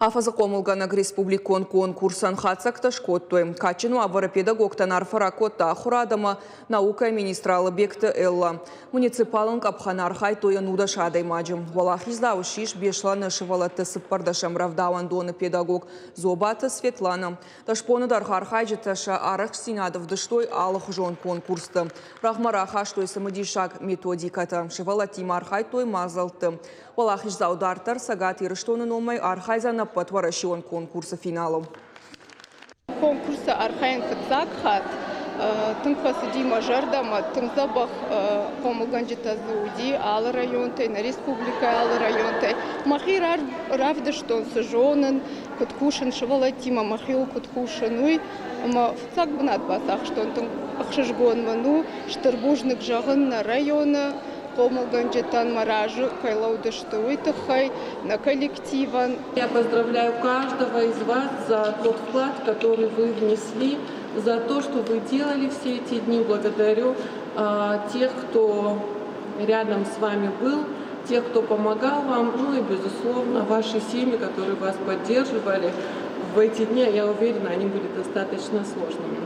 Афӕдзы хъомылгӕнӕг республикон конкурсӕн хатдзӕгтӕ скодтой. Кадджын уавӕры педагогтӕн арфӕ ракодта ахуырад ӕмӕ наукӕйы министр Алыбегты Эллӕ. Муниципалон къӕпхӕны архайдтой 11 адӕймаджы. Уӕлахиздзау ссис Беслӕны сывӕллӕтты цыппӕрдӕсӕм рӕвдауӕндоны педагог Зобаты Светланӕ. Дӕсбоны дӕргъы архайджытӕ сӕ арӕхстдзинад ӕвдыстой алыхуызон конкурсты. Рӕгъмӕ рахастой цымыдисаг методикӕтӕ. Сывӕллӕттимӕ архайдтой мадзӕлтты. Уӕлахиздзау дарддӕр Цӕгат Ирыстоны номӕй архайдзӕн ӕппӕтуӕрӕсеон конкурсы финалы. Конкурсы архайын фыццаг хатт. Тынг фӕцыди мӕ зӕрдӕмӕ, тынг дзӕбӕх хъомылгӕнджытӕ дзы уыди алы районтӕй, нӕ республикӕйы алы районтӕй. Мӕхи равдыстон, цы зонын, куыд кусын сывӕллӕттимӕ, мӕхиуыл куыд кусын, уый. Ӕмӕ фыццаг бынат бацахстон, тынг ӕхсызгон мын у. Стыр бузныг зӕгъын нӕ районы хъомылгӕнджытӕн мӕ разы кӕй лӕудысты, уый тыххӕй, нӕ коллективӕн. Я поздравляю каждого из вас за тот вклад, который вы внесли, за то, что вы делали все эти дни. Благодарю тех, кто рядом с вами был, тех, кто помогал вам, ну и, безусловно, ваши семьи, которые вас поддерживали в эти дни, я уверена, они были достаточно сложными.